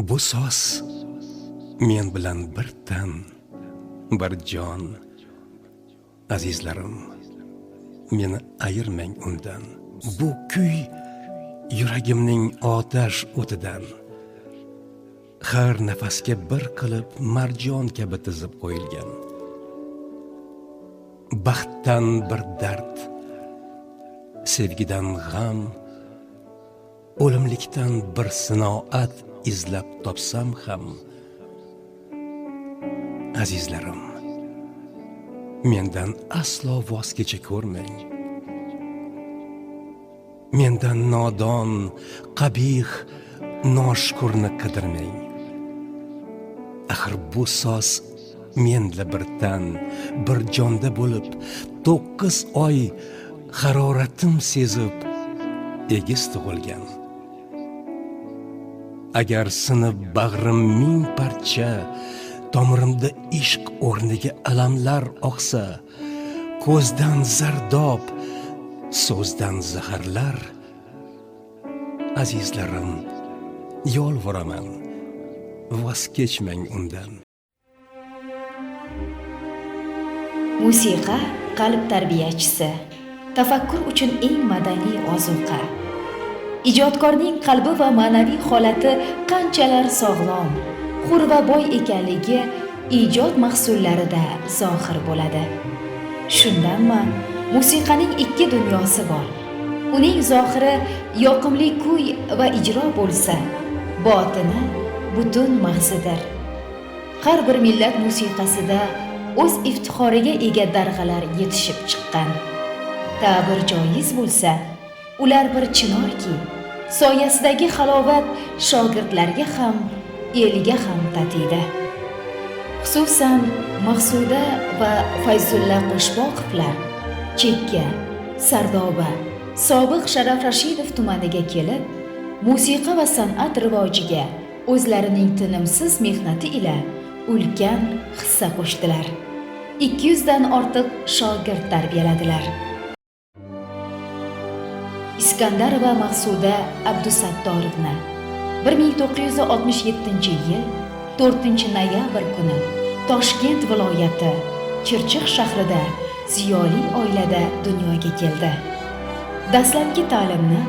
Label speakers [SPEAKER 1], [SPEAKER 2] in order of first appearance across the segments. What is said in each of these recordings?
[SPEAKER 1] Bu soz men bilan bir tan, bir jon. Azizlarim, meni ayirmang undan. Bu kuy yuragimning otash o'tidan. Har nafasga bir qilib marjon kabi tizib qo'yilgan. Baxtdan bir dard, sevgidan g'am, o'limlikdan bir sinoat izlab topsam ham, azizlarim, mendan aslo voz kecha ko'rmang. Mendan nodon, qabih, noshukurni qidirmang. Axir bu soz menla bir tan, bir jonda bo'lib, 9 oy haroratim sezib egiz tug'ilgan. Agar sinib bag'rim ming parcha, tomirimda ishq o'rniga alamlar oqsa, ko'zdan zardob, so'zdan zaharlar, azizlarim, yolvoraman, voz kechmang undan.
[SPEAKER 2] Musiqa qalb tarbiyachisi, tafakkur uchun eng madaniy ozuqa. Ijodkorning qalbi va ma'naviy holati qanchalar sog'lom, hur va boy ekanligi ijod mahsullarida zohir bo'ladi. Shundanmi, musiqaning ikki dunyosi bor. Uning zohiri yoqimli kuy va ijro bo'lsa, botini butun mag'zidir. Har bir millat musiqasida o'z iftixoriga ega darg'alar yetishib chiqqan. Ta'bir joiz bo'lsa, ular bir chinorki, soyasidagi halovat shogirdlarga ham, elga ham tatiydi. Xususan, Maqsuda va Fayzulla Qo'shboqovlar Chekka, Sardoba, sobiq Sharaf Rashidov tumaniga kelib, musiqa va san'at rivojiga o'zlarining tinimsiz mehnati ila ulkan hissa qo'shdilar. 200 dan ortiq shogird tarbiyaladilar. Iskandarova Maqsuda Abdusattorovna 1967-yil 4 noyabr kuni Toshkent viloyati Chirchiq shahrida ziyoli oilada dunyoga keldi. Dastlabki ta'limni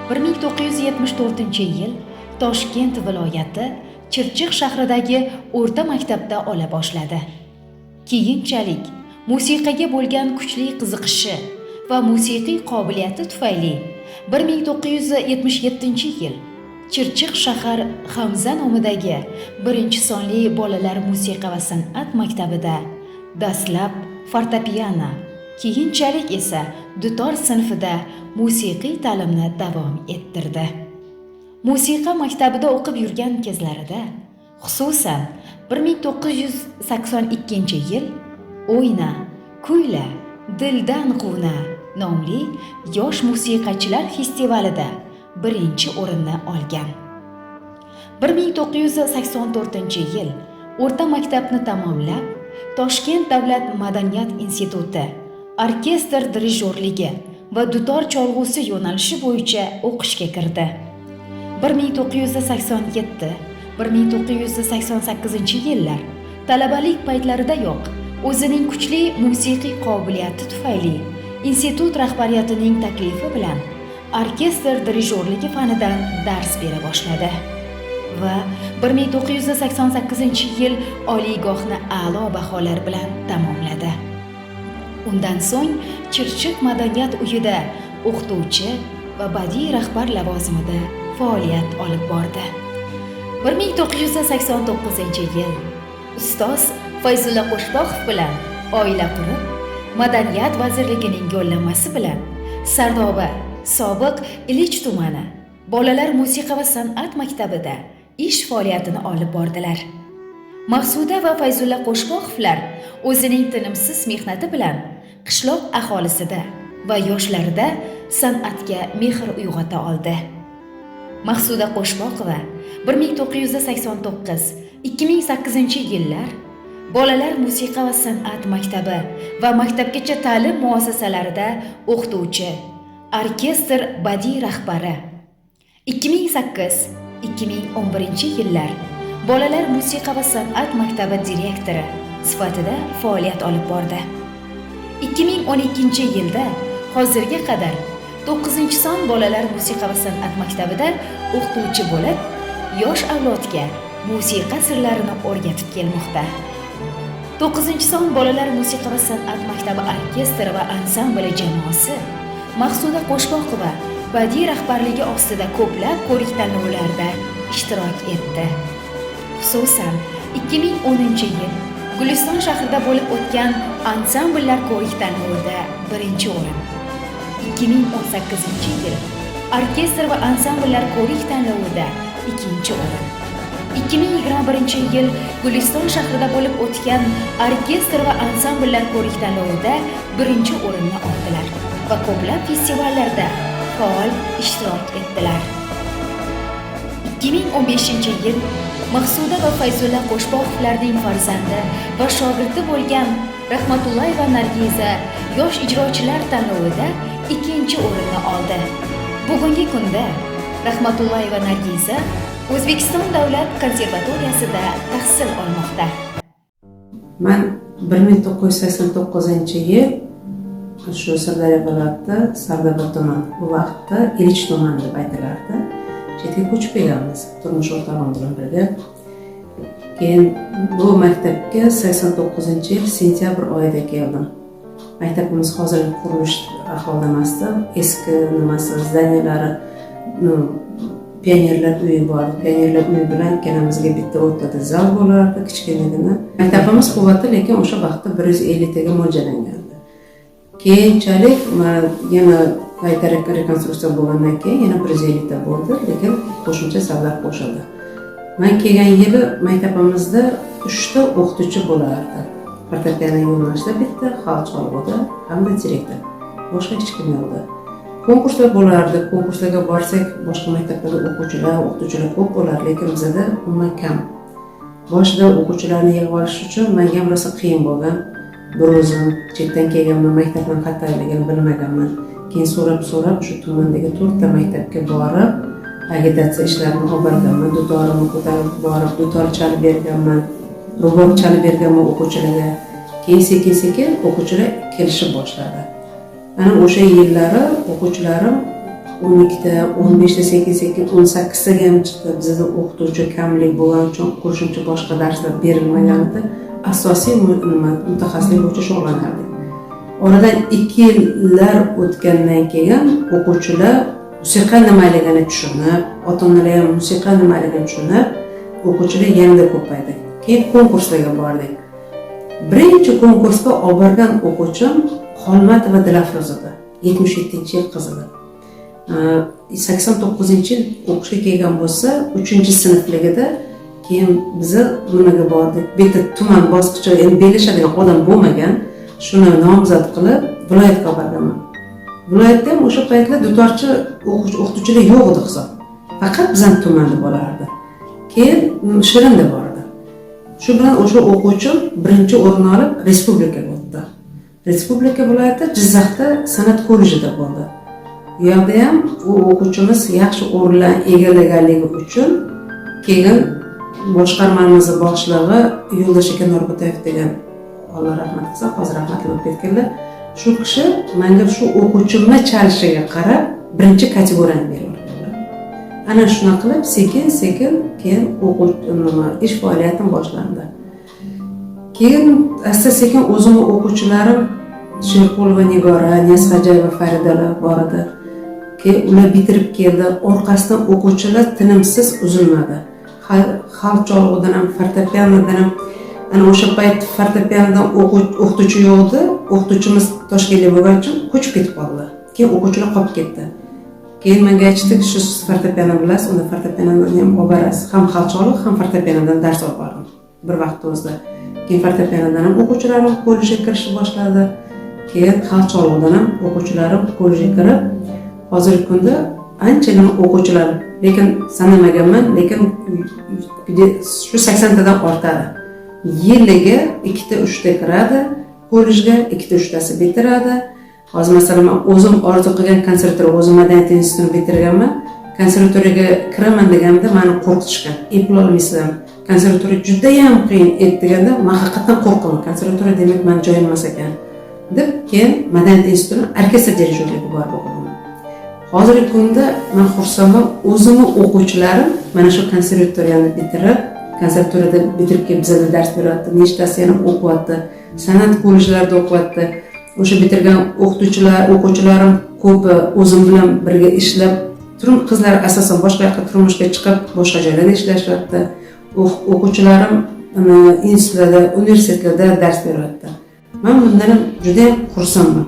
[SPEAKER 2] 1974-yil Toshkent viloyati Chirchiq shahridagi o'rta maktabda ola boshladi. Keyinchalik musiqaga bo'lgan kuchli qiziqishi va musiqiy qobiliyati tufayli 1977-yil Chirchiq shahar Hamza nomidagi birinchi sonli bolalar musiqa va san'at maktabida dastlab fortepiano, keyinchalik esa dutor sinfida musiqiy ta'limni davom ettirdi. Musiqa maktabida o'qib yurgan kezlarida, xususan, 1982-yil "O'yna, kuyla, dildan quvna" nomli yosh musiqachilar festivalida birinchi o'rinni olgan. 1984-yil o'rta maktabni tamomlab, Toshkent davlat madaniyat instituti orkestr dirijorligi va dutor cholg'usi yo'nalishi bo'yicha o'qishga kirdi. 1987-1988 yillar talabalik paytlaridayoq o'zining kuchli musiqiy qobiliyati tufayli institut rahbariyatining taklifi bilan orkestr dirijorligi fanidan dars bera boshladi va 1988 yil oliygohni a'lo baholar bilan tamomladi. Undan so'ng Chirchiq madaniyat uyida o'qituvchi va badiiy rahbar lavozimida faoliyat olib bordi. 1989-yil ustoz Fayzulla Qo'shboqov bilan oila qurib, Madaniyat vazirligining yo'llanmasi bilan Sardoba, sobiq Ilich tumani bolalar musiqa va san'at maktabida ish faoliyatini olib bordilar. Maqsuda va Fayzulla Qo'shboqovlar o'zining tinimsiz mehnati bilan qishloq aholisida va yoshlarida san'atga mehr uyg'ota oldi. Maqsuda Qo'shboqova 1989-2008 yillar bolalar musiqa va san'at maktabi va maktabgacha ta'lim muassasalarida o'qituvchi, orkestr badiiy rahbari. 2008-2011 yillar bolalar musiqa va san'at maktabi direktori sifatida faoliyat olib bordi. 2012-yilda hozirga qadar 9-son bolalar musiqa va san'at maktabida o'qituvchi bo'lib, yosh avlodga musiqa sirlarini o'rgatib kelmoqda. 9-son bolalar musiqa va san'at maktabi orkestri va ansambli jamoasi Maqsuda Qo'shboqova badiiy rahbarligi ostida ko'plab ko'rik tanlovlarda ishtirok etdi. Xususan, 2010-yil Guliston shahrida bo'lib o'tgan ansambllar ko'rik tanlovida 1-o'rin. 2018-yil orkestr va ansambllar ko'rik tanlovida 2-o'rin. 2021-yil Guliston shahrida bo'lib o'tgan orkestr va ansambllar ko'rik tanlovida 1-o'rinni oldilar va ko'plab festivallarda faol ishtirok etdilar. 2015-yil Maqsuda va Fayzulla Qo'shboqovlarning farzandi va shogirdi bo'lgan Rahmatullayeva Nargiza yosh ijrochilar tanlovida 2-o'rinni oldi. Bugungi kunda Rahmatullayeva Nargiza O'zbekiston Davlat konservatoriyasida tahsil olmoqda.
[SPEAKER 3] Man 1989-yil shu Sirdaryo viloyati Sardoba tuman, u vaqtda Ilich tumani deb aytilardi. Chetga ko'chib kelganmiz turmush o'rtog'im bilan birga. Keyin bu maktabga 89-yil sentyabr oyida keldim. Maktabimiz hozir qurilish ahvolida emasdi. Eski nimasi, здания lari, pionerlar uyi bor. Pionerlar uyi bilan ikkalamizga bitta o'rtada zal bo'lardi, kichkinagina. Maktabimiz quvvatli, lekin o'sha vaqtda 150 taga mo'ljallangandi. Keyinchalik yana qayta rekonstruksiya bo'lgandan keyin yana 150 ta bo'ldi, lekin qo'shimcha zallar qo'shildi. Man kelgan yili maktabimizda 3 ta o'qituvchi bo'lardi. Fortepiano yo'nalishida bitta, xalq cholg'uda hamda direktor. Boshqa hech kim yo'q edi. Konkurslar bo'lardi. Konkurslarga borsak, boshqa maktablarda o'quvchilar, o'qituvchilar ko'p bo'lardi, lekin bizada umuman kam. Boshida o'quvchilarni yig'ib olish uchun menga ham rosa qiyin bo'lgan. Bir o'zim chetdan kelganman, maktabni qayerdaligini bilmaganman. Keyin so'rab-so'rab shu tumandagi 4 ta maktabga borib, agitatsiya ishlarini olib borganman. Dutorimni ko'tarib borib, dutor chalib berganman, rubob chalib berganman o'quvchilarga. Keyin sekin-sekin o'quvchilar kelishib boshladi. Ana o'sha yillari o'quvchilarim 12 ta, 15 ta, sekin-sekin 18 taga ham chiqdi. Bizda o'qituvchi kamlik bo'lgani uchun qo'shimcha boshqa darslar berilmagan edi. Asosiy nima mutaxassislik bo'yicha shug'ullanardik. Oradan 2 yillar o'tgandan keyin o'quvchilar musiqa nimaligini tushunib, ota-onalar ham musiqa nimaligini tushunib, o'quvchilar yanada ko'paydi. Keyin konkurslarga bordik. Birinchi konkursga olib borgan o'quvchim Xolmatova Dilafruz edi. 77-yil qiz edi. 89-yil o'qishga kelgan bo'lsa, 3-sinfligida. Keyin biza nimaga bordik? Bitta tuman bosqichi, endi bellashadigan odam bo'lmagan. Shuni nomzod qilib viloyatga olib borganman. Viloyatda ham o'sha paytlar dutorchi o'qituvchilar yo'q edi hisob. Faqat bizani tumanda bo'lardi. Keyin Shirinda bordi. Shu bilan o'sha o'quvchim birinchi o'rin olib respublikaga o'tdi. Respublika viloyati Jizzaxda san'at kollejida bo'ldi. U yoqda ham u o'quvchimiz yaxshi o'rinlar egallaganligi uchun keyin boshqarmamizni boshlig'i Yo'ldosh aka Norbotayev degan, Alloh rahmat qilsin, hozir rahmatli bo'lib ketganlar. Shu kishi menga shu o'quvchimni chalishiga qarab birinchi kategoriyani berib yuborganlar. Ana shunaqa qilib sekin sekin keyin o'quv nima ish faoliyatim boshlandi. Keyin asta sekin o'zimni o'quvchilarim Sherqulova Nigora, Niyazxo'jayeva Faridalar bor edi. Keyin ular bitirib keldi. Orqasidan o'quvchilar tinimsiz uzilmadi. Xalq cholg'udan ham, fortepianodan ham. Ana o'sha payt fortepianodan o'qituvchi yo'q edi. O'qituvchimiz toshkentlik bo'lgani uchun ko'chib ketib qoldilar. Keyin o'quvchilar qolib ketdi. Keyin menga aytishdi, shu siz fortepiano bilasiz, unda fortepianoni ham olib borasiz. Ham xalq cholg'u, ham fortepianodan dars olib bordim bir vaqtni o'zida. Keyin fortepianodan ham o'quvchilarim kollejga kirishni boshladi. Keyin xalq cholg'udan ham o'quvchilarim kollejga kirib, hozirgi kunda anchagina o'quvchilarim, lekin sanamaganman, lekin shu 80 tadan ortadi. Yiliga ikkita uchta kiradi kollejga, ikkita uchtasi bitiradi. Hozir masalan man o'zim orzu qilgan konservatoriya, o'zim madaniyat institutini bitirganman. Konservatoriyaga kiraman deganimda mani qo'rqitishgan. Eplolmaysizlar. Konservatoriya judayam qiyin deganda man haqiqatdan qo'rqaman. Konservatoriya demak mani joyim emas ekan deb keyin madaniyat institutini orkestr dirijyorligiga borib o'qidim. Hozirgi kunda man xursandman, o'zimni o'quvchilarim mana shu konservatoriyani bitirib, konservatoriyada bitirib kelib bizada dars beryapti, nechtasi yana o'qiyapti, san'at kollejlarida o'qiyapti. O'sha bitirgan o'qituvchilar, o'quvchilarim ko'pi o'zim bilan birga ishlab, qizlar asosan boshqa yoqqa turmushga chiqib, boshqa joylarda ishlashyapti. O'quvchilarim institutlarda, universitetlarda dars beryapti. Man bundan ham juda ham xursandman.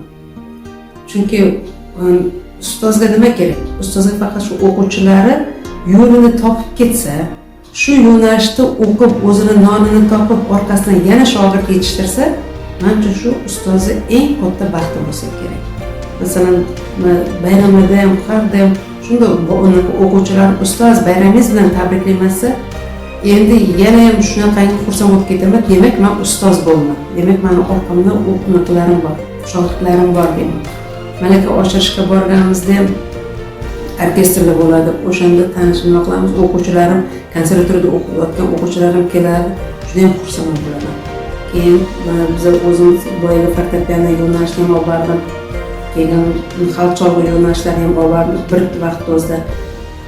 [SPEAKER 3] Chunki ustozga nima kerak? Ustozga faqat shu o'quvchilari yo'lini topib ketsa, shu yo'nalishda o'qib, o'zini nonini topib, orqasidan yana shogird yetishtirsa, manimcha shu ustozni eng katta baxti bo'lsa kerak. Masalan, bayramlarda ham har doim shunday o'quvchilar ustoz bayramingiz bilan tabriklamasa, endi yana ham shunaqangi xursand bo'lib ketaman. Demak, man ustoz bo'lman. Demak, mani orqamda o'quvchilarim bor, shogirdlarim bor deyman. Malaka oshirishga borganimizda ham orkestrlar bo'ladi. O'shanda tanishib nima qilamiz, o'quvchilarim, konservatoriyada o'qiyotgan o'quvchilarim keladi, juda ham xursand bo'laman. Keyin biz o'zimiz boyagi fortepiano yo'nalishini ham olib bordim. Keyin xalq cholg'u yo'nalishlarini ham olib bordim bir vaqt o'zida.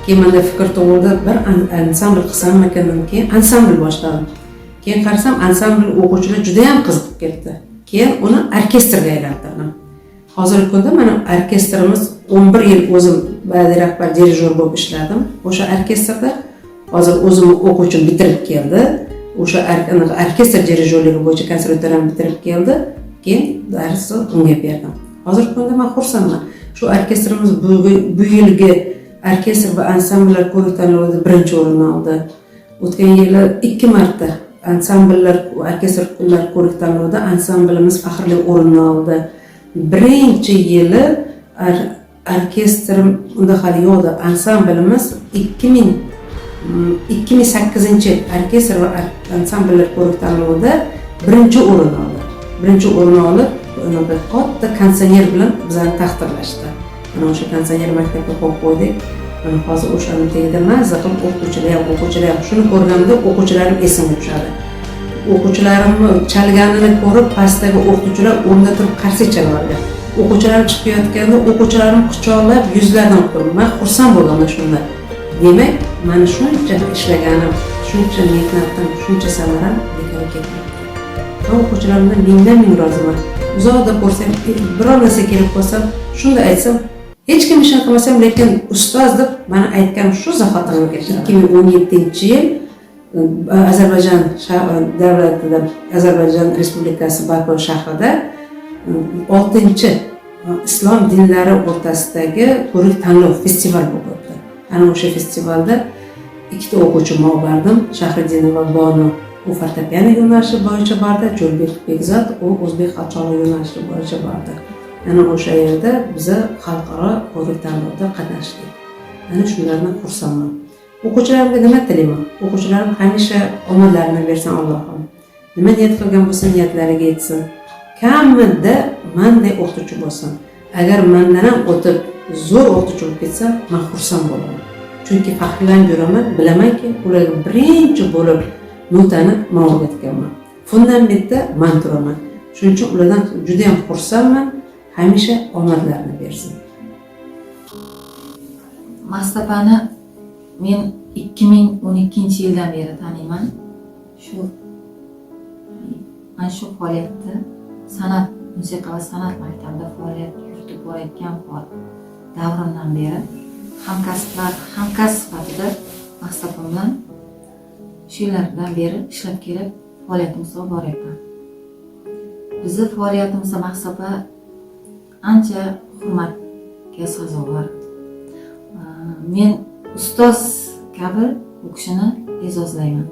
[SPEAKER 3] Keyin menda fikr tug'ildi, bir ansambl qilsammikan dedim. Keyin ansambl boshladim. Keyin qarasam, ansambl o'quvchilar juda ham qiziqib ketdi. Keyin uni orkestrga aylantirdim. Hozirgi kunda mana orkestrimiz 11 yil o'zim badiiy rahbar, dirijor bo'lib ishladim. O'sha orkestrda hozir o'zimni o'quvchim bitirib keldi. O'sha orkestr dirijorligi bo'yicha konservatoriyani bitirib keldi. Keyin darsni unga berdim. Hozirgi kunda man xursandman. Shu orkestrimiz bu yilgi orkestr va ansambllar ko'rik tanlovida birinchi o'rinni oldi. O'tgan yili 2 marta ansambllar, orkestrlar ko'rik tanlovida ansamblimiz faxrli o'rinni oldi. Birinchi yili orkestrim unda hali yo'q edi. Ansamblimiz 2008 orkestr va ansambllar ko'rik tanlovida birinchi o'rin oldi. Birinchi o'rin olib, unaqa katta konditsioner bilan bizani taqdirlashdi. Mana o'sha konditsioner maktabga qo'yib qo'ydik. Mana hozir o'shani tagida mazza qilib o'qituvchilar ham, o'quvchilar ham shuni ko'rganimda o'quvchilarim esimga tushadi. O'quvchilarimni chalganini ko'rib pastdagi o'qituvchilar o'rnida turib qarsak chalib. O'quvchilarim chiqib kelayotganda o'quvchilarim quchoqlab yuzlaridan o'pdim. Man xursand bo'lganman shunda. Demak, mana shuncha ishlaganim, shuncha mehnatim, shuncha samaram bekorga ketmabdi. Man o'quvchilarimdan mingdan ming roziman. Uzoqda ko'rsam, biror narsa kerak bo'lsa, shunda aytsam, hech kim ishini qilmasam, lekin ustoz deb mani aytgan shu zahoti 2017-yil Ozarbayjon davlatida, Ozarbayjon Respublikasi Baku shahrida 6-chi islom dinlari o'rtasidagi ko'rik tanlov festival bo'lib o'tdi. Ana o'sha festivalda ikkita o'quvchimni olib bordim. Shahriddinova Bonu, u fortepiano yo'nalishi bo'yicha bordi, Jo'rbek Bekzod, u o'zbek xalq cholg'u yo'nalishi bo'yicha bordi. Ana o'sha yerda biza xalqaro ko'rik tanlovda qatnashdik. Ana shunlardan xursandman. O'quvchilarimga nima tilayman? O'quvchilarim hamisha omadlarini bersin Allohim. Nima niyat qilgan bo'lsa, niyatlariga yetsin. Kamida manday o'qituvchi bo'lsin. Agar mandan ham o'tib zo'r o'qituvchi bo'lib ketsa, man xursand bo'laman. Chunki faxrlanib yuraman, bilamanki, ularga birinchi bo'lib notani man o'rgatganman. Fundamentda man turaman. Shuning uchun ulardan juda ham xursandman. Hamisha omadlarini bersin.
[SPEAKER 4] Mastapani men 2012 yildan beri taniyman. Shu mana shu faoliyatda san'at, musiqa va san'at maktabida faoliyat yuritib borayotgan davrimdan beri hamkasblar, hamkasb sifatida Mastapa bilan shu yillardan beri ishlab kelib faoliyatimizni olib boryapman. Bizni faoliyatimizda Maqsapa ancha hurmatga sazovor. Men ustoz kabi u kishini e'zozlayman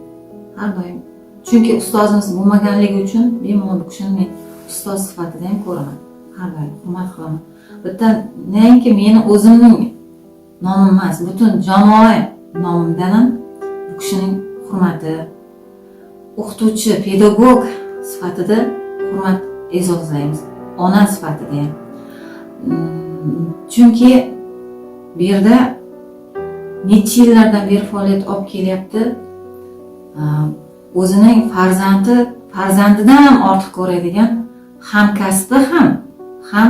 [SPEAKER 4] har doim, chunki ustozimiz bo'lmaganligi uchun bemalol bu kishini men ustoz sifatida ham ko'raman, har doim hurmat qilaman. Bitta nainki meni o'zimning nomim emas, butun jamoa nomimdan ham bu kishining hurmati, o'qituvchi, pedagog sifatida hurmat e'zozlaymiz, ona sifatida ham. Chunki bu yerda necha yillardan beri faoliyat olib kelyapti. O'zining farzandidan ham ortiq ko'radigan hamkasbi ham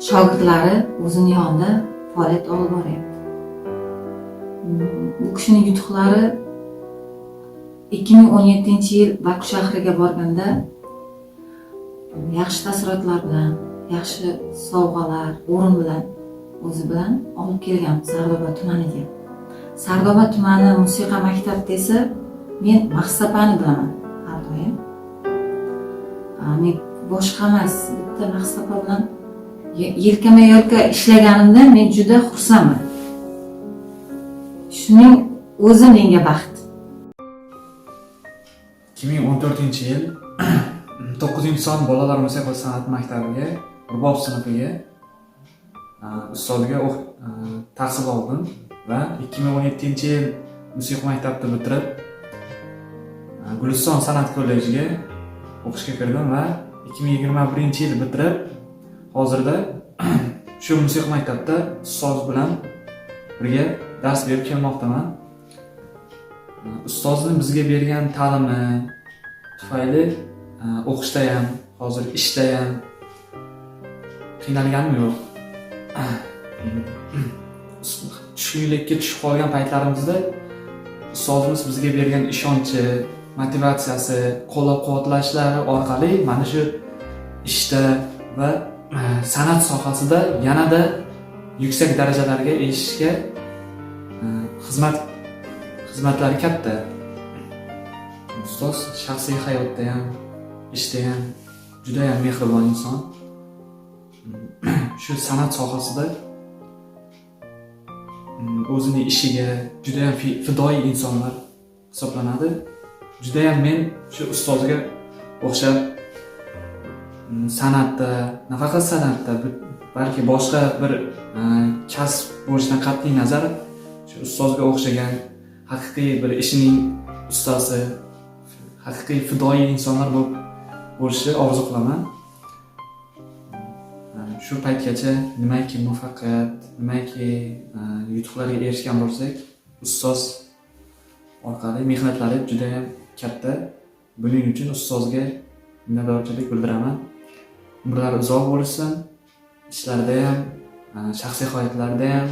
[SPEAKER 4] shogirdlari o'zini yonida faoliyat olib boryapti. Bu kishining yutuqlari 2017-yil Baku shahriga borganda yaxshi taassurotlar bilan, yaxshi sovg'alar, o'rin bilan o'zi bilan olib kelgan Sardoba tumaniga. Sardoba tumani musiqa maktabi desa, men Maqsapani bilaman har doim. Men boshqa emas, bitta Maqsapa bilan yelkama-yelka ishlaganimdan men juda xursandman. Shuning o'zi menga baxt.
[SPEAKER 5] 2014-yil 9-son bolalar musiqa san'at maktabiga rubob sinfiga ustozga tahsil oldim va 2017-yil musiqa maktabini bitirib, Guliston san'at kollejiga o'qishga kirdim va 2021-yil bitirib, hozirda shu musiqa maktabida ustoz bilan birga dars berib kelmoqdaman. Ustozni bizga bergan ta'limi tufayli o'qishda ham, hozir ishda ham qiynalganim yo'q. Tushkunlikka tushib qolgan paytlarimizda ustozimiz bizga bergan ishonchi, motivatsiyasi, qo'llab-quvvatlashlari orqali mana shu ishda va san'at sohasida yanada yuksak darajalarga erishishga xizmatlari katta. Ustoz shaxsiy hayotda ham, ishda ham juda ham mehribon inson. Shu san'at sohasida o'zini ishiga juda ham fidoyi insonlar hisoblanadi. Juda ham men shu ustozga o'xshab san'atda, nafaqat san'atda, balki boshqa bir kasb bo'lishidan qat'iy nazar shu ustozga o'xshagan haqiqiy bir ishining ustasi, haqiqiy fidoyi insonlar bo'lishni orzu qilaman. Shu paytgacha nimaki muvaffaqiyat, nimaki yutuqlarga erishgan bo'lsak, ustoz orqali mehnatlari juda ham katta. Buning uchun ustozga minnatdorchilik bildiraman. Umrlari uzoq bo'lsin, ishlarida ham, shaxsiy hayotlarida ham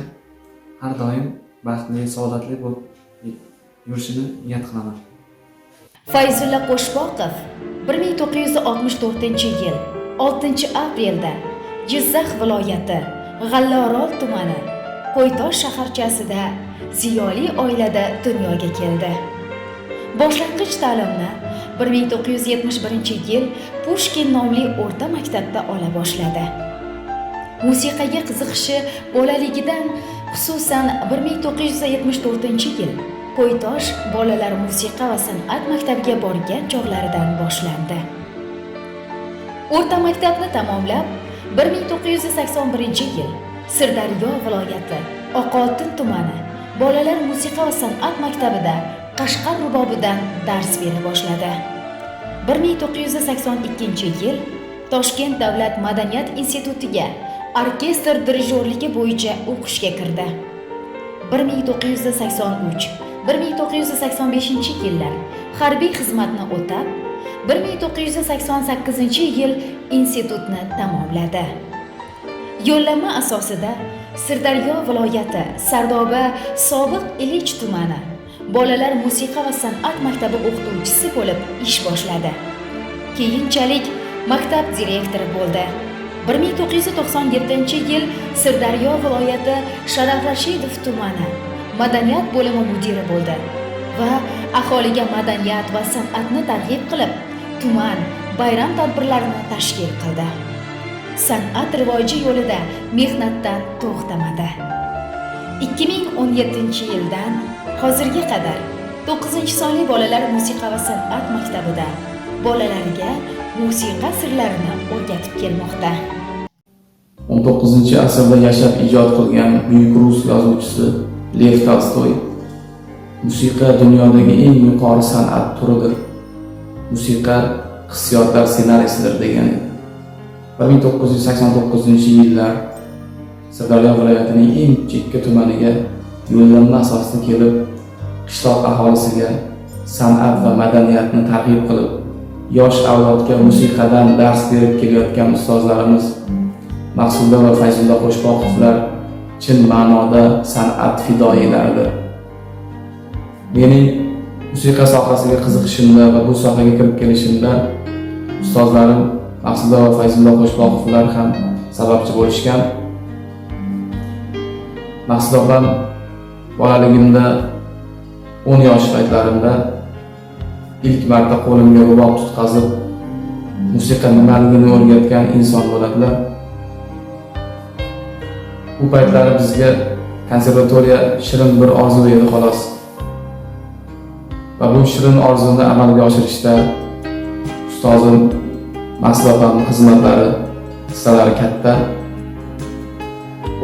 [SPEAKER 5] har doim baxtli, saodatli bo'lib yurishini niyat qilaman.
[SPEAKER 2] Fayzulla Qo'shboqov 1964-yil 6 aprelda Jizzax viloyati G'allaorol tumani Qo'ytosh shaharchasida ziyoli oilada dunyoga keldi. Boshlang'ich ta'limni 1971-yil Pushkin nomli o'rta maktabda ola boshladi. Musiqaga qiziqishi bolaligidan, xususan 1974-yil Qo'ytosh bolalar musiqa va san'at maktabiga borgan chog'laridan boshlandi. O'rta maktabni tamomlab, 1981-yil Sirdaryo viloyati Oqoltin tumani bolalar musiqa va san'at maktabida Qashqar rubobidan dars bera boshladi. 1982-yil Toshkent davlat madaniyat institutiga orkestr dirijorligi bo'yicha o'qishga kirdi. 1983 1985 yillar harbiy xizmatni o'tab, 1988 yil institutni tamomladi. Yo'llanma asosida Sirdaryo viloyati Sardoba, sobiq Ilich tumani bolalar musiqa va san'at maktabi o'qituvchisi bo'lib ish boshladi. Keyinchalik maktab direktori bo'ldi. 1997 yil Sirdaryo viloyati Sharaf Rashidov tumani madaniyat bo'limi mudiri bo'ldi va aholiga madaniyat va san'atni targ'ib qilib, tuman bayram tadbirlarini tashkil qildi. San'at rivoji yo'lida mehnatdan to'xtamadi. 2017 yildan hozirga qadar 9-sonli bolalar musiqa va san'at maktabida bolalarga musiqa sirlarini o'rgatib kelmoqda.
[SPEAKER 6] 19 asrda yashab ijod qilgan buyuk rus yozuvchisi Lev Tolstoy: "Musiqa dunyodagi eng yuqori san'at turidir. Musiqa hissiyotlar ssenariysidir", degan edi. 1989 yillar Sirdaryo viloyatining eng chekka tumaniga yo'llanma asosida kelib, qishloq aholisiga San'at va madaniyatni targ'ib qilib, yosh avlodga musiqadan dars berib kelayotgan ustozlarimiz Maqsuda va Fayzulla Qo'shboqovlar chin ma'noda san'at fidoyilaridir. Mening musiqa sohasiga qiziqishimda va bu sohaga kirib kelishimda ustozlarim Maqsuda va Fayzulla Qo'shboqovlar ham sababchi bo'lishgan. Maqsuda opam bolaligimda 10 yosh paytlarimda ilk marta qo'limga rubob tutqazib, musiqa nimaligini o'rgatgan inson bo'ladilar. U paytlari bizga konservatoriya shirin bir orzu edi xolos. Va bu shirin orzuni amalga oshirishda ustozim Maqsuda opamning xizmatlari, hissalari katta.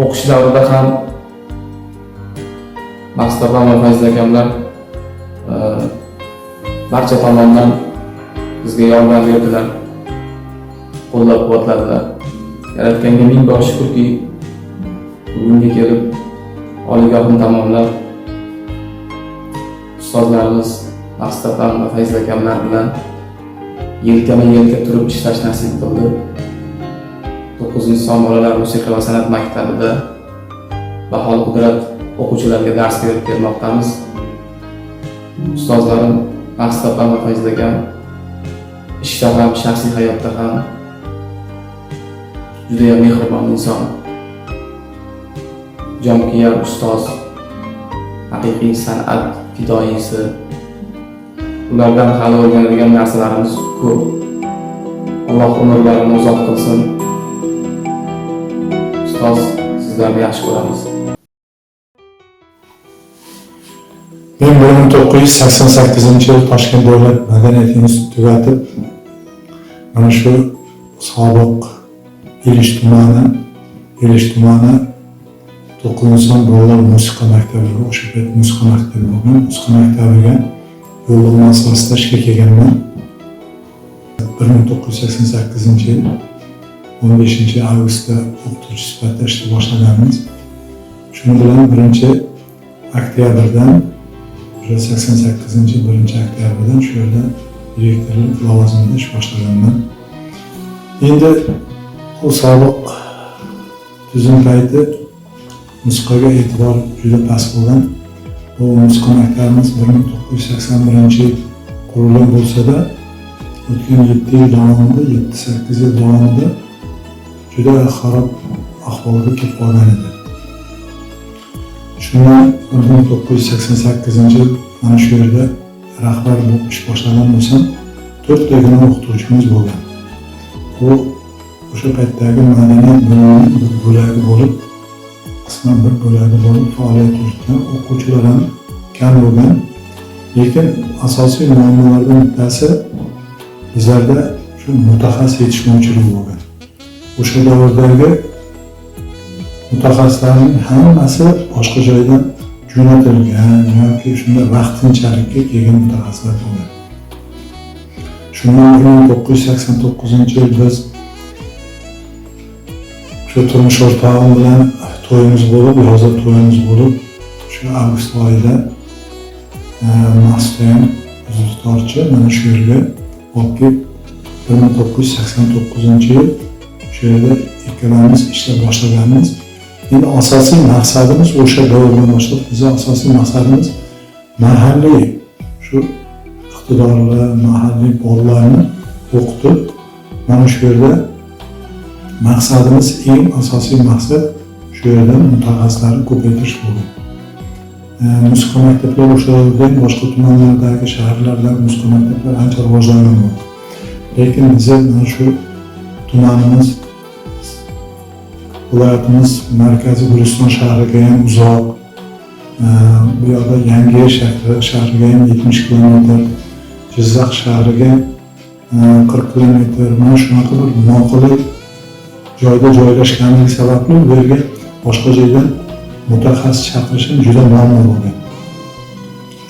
[SPEAKER 6] O'qish davrida ham Maqsuda opam va Fayzul akamlar barcha tomondan bizga yordam berdilar, qo'llab-quvvatladilar. Yaratganga ming bor shukrki, bugunga kelib oliygohni tamomlab, ustozlarimiz Maqsuda opam va Fayzul akamlar bilan yelkama-yelka turib ishlash nasib qildi. 9-son bolalar musiqa va san'at maktabida baholi qudrat o'quvchilarga dars berib kelmoqdamiz. Ustozlarim Maqsuda opam va Fayzul akam ishda ham, shaxsiy hayotda ham judayam mehribon inson, jonkuyar ustoz, haqiqiy san'at fidoyisi. Ulardan hali o'rganadigan narsalarimiz ko'p. Alloh umrlarini uzoq qilsin. Ustoz, sizlarni yaxshi ko'ramiz.
[SPEAKER 7] Men 1988-yil Toshkent davlat madaniyat institutini tugatib, mana shu sobiq Elish tumani 9-son bolalar musiqa maktabiga, o'sha payt musiqa maktabi bo'lgan, musiqa maktabiga yo'llanma asosida ishga kelganman. 1988-yil 15 avgustda o'qituvchi sifatida ishga boshlaganmiz. Shuning bilan 1 oktyabrdan, o'sha 88-yil 1 oktyabrdan shu yerda direktorlik lavozimida ish boshlaganman. Endi u sobiq tuzum payti musiqaga e'tibor juda past bo'lgan. Bu musiqa maktabimiz 1981-yil qurilgan bo'lsa-da, o'tgan 7 yil davomida, 7-8 yil davomida juda xarob ahvolga kelib qolgan edi. Shundan 1988-yil mana shu yerda rahbar bo'lib ish boshlagan bo'lsam, to'rttagina o'qituvchimiz bo'lgan. Bu o'sha paytdagi madaniyat bo'limining bir bo'lagi bo'lib, qisman bir bo'lagi bo'lib faoliyat yuritgan, o'quvchilar ham kam bo'lgan. Lekin asosiy muammolardan bittasi bizlarda shu mutaxassis yetishmovchiligi bo'lgan. O'sha davrdagi mutaxassislarning hammasi boshqa joydan jo'natilgan yoki shunda vaqtinchalikka kelgan mutaxassislar bo'lgan. Shundan 1989-yil biz shu turmush o'rtog'im bilan to'yimiz bo'lib, yozda to'yimiz bo'lib, shu avgust oyida Maqsuda ham dutorchi mana shu yerga olib kelib, 1989-yil shu yerda ikkalamiz ishlab boshlaganmiz. Endi asosiy maqsadimiz, o'sha davrdan boshlab bizni asosiy maqsadimiz mahalliy shu iqtidorli mahalliy bolalarni o'qitib, mana shu yerda maqsadimiz, eng asosiy maqsad shu yerda mutaxassislarni ko'paytirish bo'lgan. Musiqa maktablari o'sha davrda ham boshqa tumanlardagi, shaharlardagi musiqa maktablari ancha rivojlangan bo'ldi. Lekin biza mana shu tumanimiz viloyatimiz markazi Guliston shahriga ham uzoq, bu yoqda Yangiyer shahriga ham 70 kilometr, Jizzax shahriga 40 kilometr, mana shunaqa bir noqulay joyda joylashganligi sababli bu yerga boshqa joydan mutaxassis chaqirish ham juda muammo bo'lgan.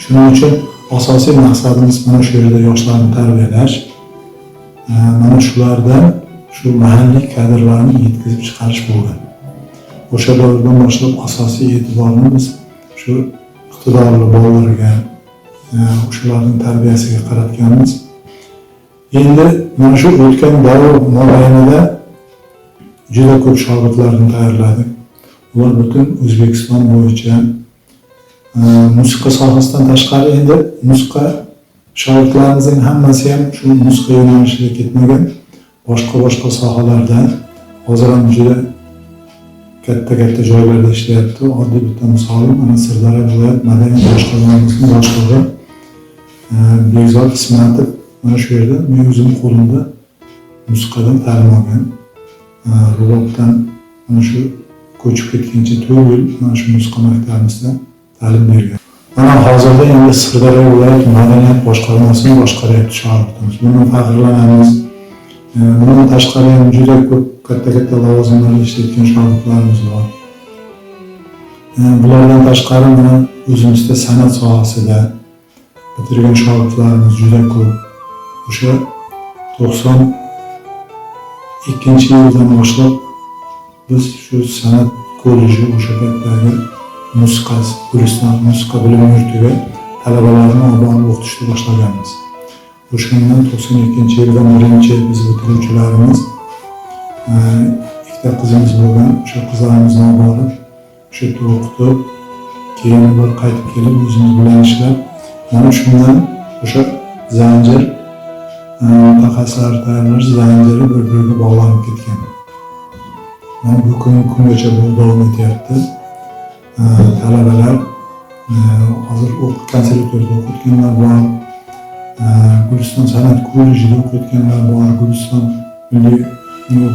[SPEAKER 7] Shuning uchun asosiy maqsadimiz mana shu yerda yoshlarni tarbiyalash, mana shulardan shu mahalliy kadrlarni yetkazib chiqarish bo'lgan. O'sha davrdan boshlab asosiy e'tiborni biz shu iqtidorli bolalarga o'shalarning tarbiyasiga qaratganmiz. Endi mana shu o'tgan davr mobaynida juda ko'p shogirdlarni tayyorladik. Ular butun O'zbekiston bo'yicha musiqa sohasidan tashqari, endi musiqa shogirdlarimizning hammasi ham shu musiqa yo'nalishida ketmagan, boshqa sohalarda hozir ham juda katta joylarda ishlayapti. Oddiy bitta misolim, mana Sirdaryo viloyat madaniyat boshqarmasining boshlig'i Bekzod Ismatov mana shu yerda men o'zim qo'limda musiqadan ta'lim olgan. Rubobdan mana shu ko'chib ketguncha 4 yil mana shu musiqa maktabimizda ta'lim bergan. Mana hozirda endi Sirdaryo viloyat madaniyat boshqarmasini boshqaryapti shogirdimiz. Bundan faxrlanamiz. Bundan tashqari ham juda ko'p katta lavozimlarda ishlayotgan shogirdlarimiz bor. Bulardan tashqari mana o'zimizda san'at sohasida bitirgan shogirdlarimiz juda ko'p. O'sha 92-yildan boshlab biz shu san'at kolleji, o'sha paytdagi musiqa Guliston musiqa bilim yurtiga talabalarni olib borib o'qitishni boshlaganmiz. O'shandan 92-yildan birinchi biz bitiruvchilarimiz, ikkita qizimiz bo'lgan, o'sha qizlarimizni olib borib o'sha yerda o'qitib, keyin ular qaytib kelib o'zimiz bilan ishlab, mana shundan o'sha zanjir, mutaxassislar tayyorlash zanjiri bir-biriga bog'lanib ketgan. Mana bu kungacha bu davom etyapti. Talabalar hozir konservatoriyada o'qiyotganlar bor, Guliston san'at kollejida o'qiyotganlar bor, Guliston Milliy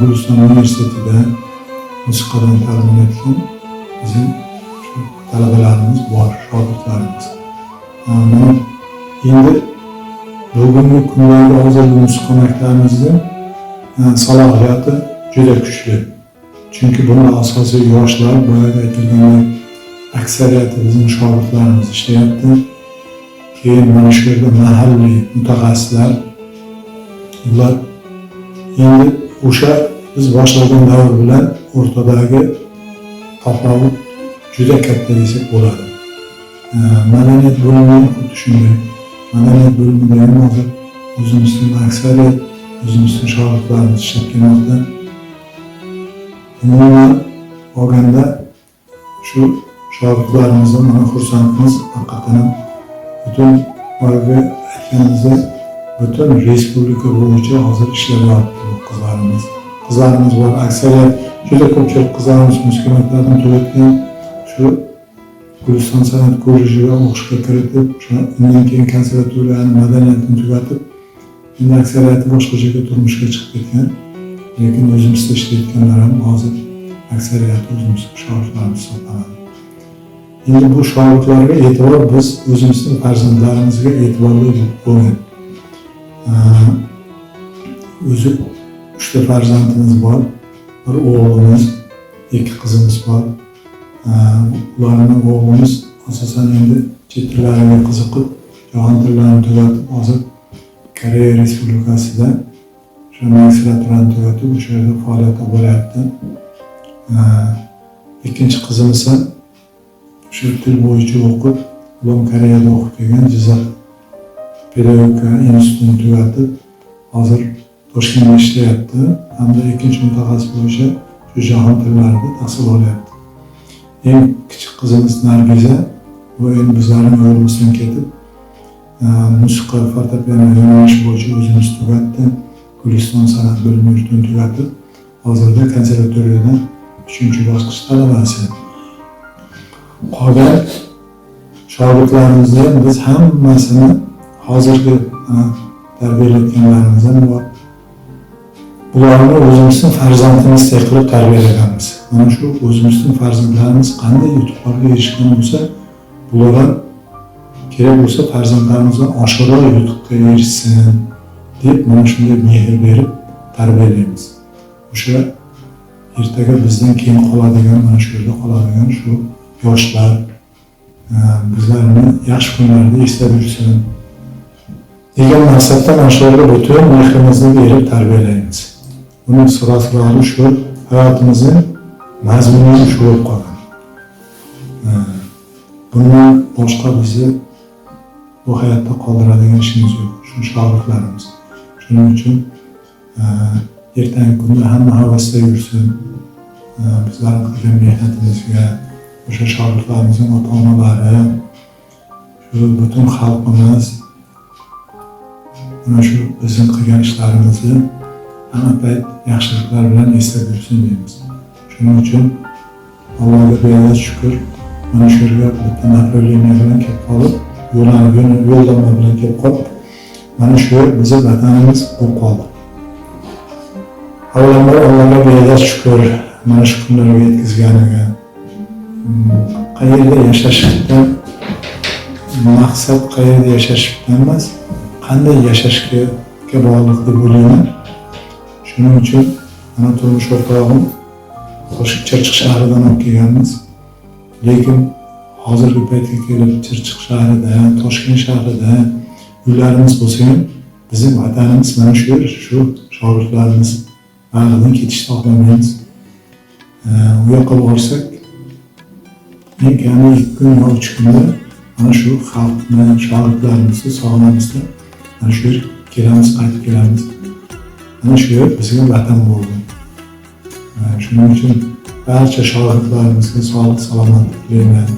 [SPEAKER 7] Guliston universitetida musiqadan ta'lim olayotgan bizim shu talabalarimiz bor, shogirdlarimiz. Mana endi bugungi kundagi hozirgi musiqa maktabimizda salohiyati juda kuchli. Chunki buni asosiy yoshlar, boyagi aytilgandek, aksariyati bizning shogirdlarimiz ishlayapti. Keyin mana shu yerda mahalliy mutaxassislar, ular endi o'sha biz boshlagan davr bilan o'rtadagi tafovut juda katta desak bo'ladi. Madaniyat bo'limi ham xuddi shunday. Madaniyat bo'limida ham hozir o'zimizning aksariyat o'zimizning shogirdlarimiz ishlab kelmoqda. Umuman olganda shu shogirdlarimizdan mana xursandmiz. Haqiqatan ham butun boyagi aytganimizdek butun respublika bo'yicha hozir ishlayapti bu qizlarimiz. Qizlarimiz bor, aksariyat juda ko'pchilik qizlarimiz musiqa maktabini tugatgan, shu Guliston san'at kollejiga o'qishga kiritib, undan keyin konservatoriyani madaniyatini tugatib, endi aksariyati boshqa joyga turmushga chiqib ketgan. Lekin o'zimizda ishlayotganlar ham hozir aksariyati o'zimiz shogirdlarimiz hisoblanadi. Endi bu shogirdlarga e'tibor biz o'zimizning farzandlarimizga e'tiborli bo'lgan. O'zi 3 ta farzandimiz bor, bir o'g'limiz, 2 qizimiz bor. Ularning o'g'limiz asosan endi chet tillariga qiziqib, jahon tillarini tugatib, hozir Koreya Respublikasida o'sha magistraturani tugatib, o'sha yerda faoliyat olib boryapti. Ikkinchi qizimiz ham shu til bo'yicha o'qib, u ham Koreyada o'qib kelgan, Jizzax pedagogika institutini tugatib, hozir Toshkentda ishlayapti hamda ikkinchi mutaxassis bo'yicha shu jahon tillarida tahsil olyapti. Eng kichik qizimiz Nargiza, bu endi bizlarning yo'limizdan ketib, musiqa fortepiano yo'nalishi bo'yicha o'zimiz tugatdi. Guliston san'at bilim yurtini tugatib, hozirda konservatoriyada 3-bosqich talabasi. Qolgan shogirdlarimizni ham biz hammasini hozirgi tarbiyalayotganlarimiz ham bor. Bularni o'zimizning farzandimizdek qilib tarbiyalaganmiz. Mana shu o'zimizning farzandlarimiz qanday yutuqlarga erishgan bo'lsa, bular ham kerak bo'lsa farzandlarimizdan oshiqroq yutuqqa erishsin deb mana shunday mehr berib tarbiyalaymiz. O'sha ertaga bizdan keyin qoladigan, mana shu yerda qoladigan shu yoshlar bizlarni yaxshi kunlarda eslab yursin degan maqsadda mana shularga butun mehrimizni berib tarbiyalaymiz. Buning sir-asrori shu, hayotimizning mazmuni shu bo'lib qolgan. Bundan boshqa bizni bu hayotda qoldiradigan ishimiz yo'q. Shu shogirdlarimiz. Shuning uchun ertangi kunda hamma havasda yursin. Bizlarning qilgan mehnatimizga, o'sha shogirdlarimizning ota-onalari, shu butun xalqimiz mana shu bizning qilgan ishlarimizni hamma payt yaxshiliklar bilan eslab yursin deymiz. Shuning uchun Allohga beadad shukr, mana shu yerga bitta направление bilan kelib qolib, yo'llanma bilan kelib qolib, mana shu yer bizni vatanimiz bo'lib qoldi. Avvalambor Allohga beadad shukr, mana shu kunlarga yetkazganiga. Qayerda yashashdan maqsad qayerda yashashdan emas, qanday yashashga bog'liq deb o'ylayman. Shuning uchun mana turmush o'rtog'im Chirchiq shahridan olib kelganmiz. Lekin hozirgi paytga kelib Chirchiq shahrida, Toshkent shahrida uylarimiz bo'lsa ham, bizning vatanimiz mana shu yer, shu shogirdlarimiz bag'ridan ketishni xohlamaymiz. U yoqqa borsak, eng kami 2 kun yo 3 kunda mana shu xalqni, shogirdlarimizni sog'inamizda, mana shu yer kelamiz, qaytib kelamiz. Mana shu yer bizga vatan bo'ldi. Shuning uchun barcha shogirdlarimizga sog'lik, salomatlik tilayman.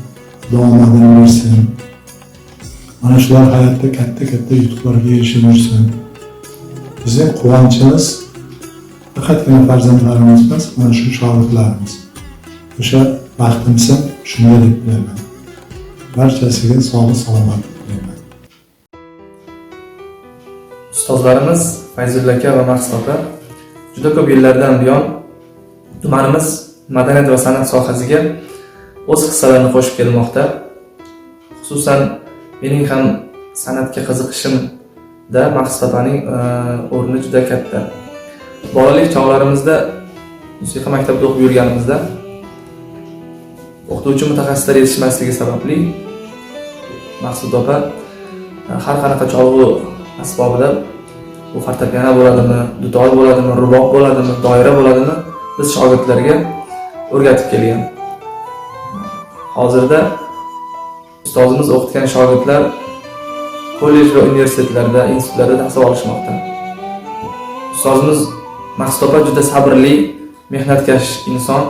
[SPEAKER 7] Xudo omadini bersin. Mana shular hayotda katta-katta yutuqlarga erishib yursin. Bizning quvonchimiz faqatgina farzandlarimiz emas, mana shu shogirdlarimiz. O'sha baxtimiz ham shunda deb bilaman. Barchasiga sog'lik, salomatlik tilayman.
[SPEAKER 5] Ustozlarimiz Fayzulla aka va Maqsud opa juda ko'p yillardan buyon tumanimiz madaniyat va san'at sohasiga o'z hissalarini qo'shib kelmoqda. Xususan, mening ham san'atga qiziqishimda Maqsud opaning o'rni juda katta. Bolalik chog'larimizda musiqa maktabida o'qib yurganimizda o'qituvchi mutaxassislar yetishmasligi sababli Maqsud opa har qanaqa cholg'u asbobida, bu fortepiano bo'ladimi, dutor bo'ladimi, rubob bo'ladimi, doira bo'ladimi, biz shogirdlarga o'rgatib kelgan. Hozirda ustozimiz o'qitgan shogirdlar kollej va universitetlarda, institutlarda tahsil olishmoqda. Ustozimiz Maqsud opa juda sabrli, mehnatkash inson.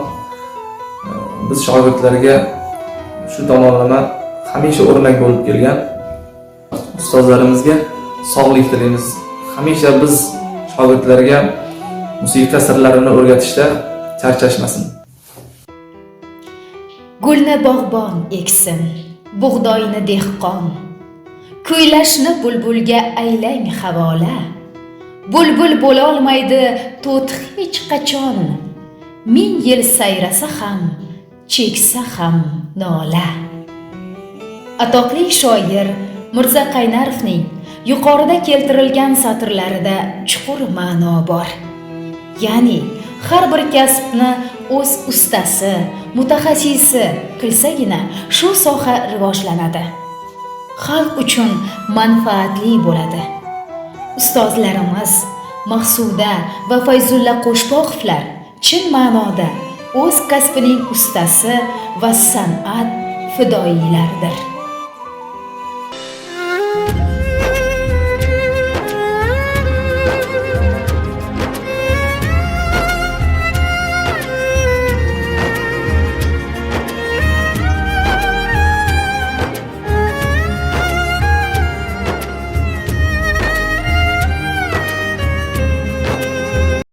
[SPEAKER 5] Biz shogirdlarga shu tomonlama hamisha o'rnak bo'lib kelgan. Ustozlarimizga sog'lik tilaymiz. Hamisha biz shogirdlarga musiqa sirlarini o'rgatishda charchashmasin.
[SPEAKER 2] Gulni bog'bon eksin, bug'doyni dehqon. Kuylashni bulbulga aylang havola. Bulbul bo'lolmaydi to't hech qachon. 1000 yil sayrasa ham, cheksa ham nola. Atoqli shoir Mirza Qaynarovning yuqorida keltirilgan satrlarida chuqur ma'no bor. Ya'ni har bir kasbni o'z ustasi, mutaxassisi qilsagina shu soha rivojlanadi. Xalq uchun manfaatli bo'ladi. Ustozlarimiz Maqsuda va Fayzulla Qo'shboqovlar chin ma'noda o'z kasbining ustasi va san'at fidoyilaridir.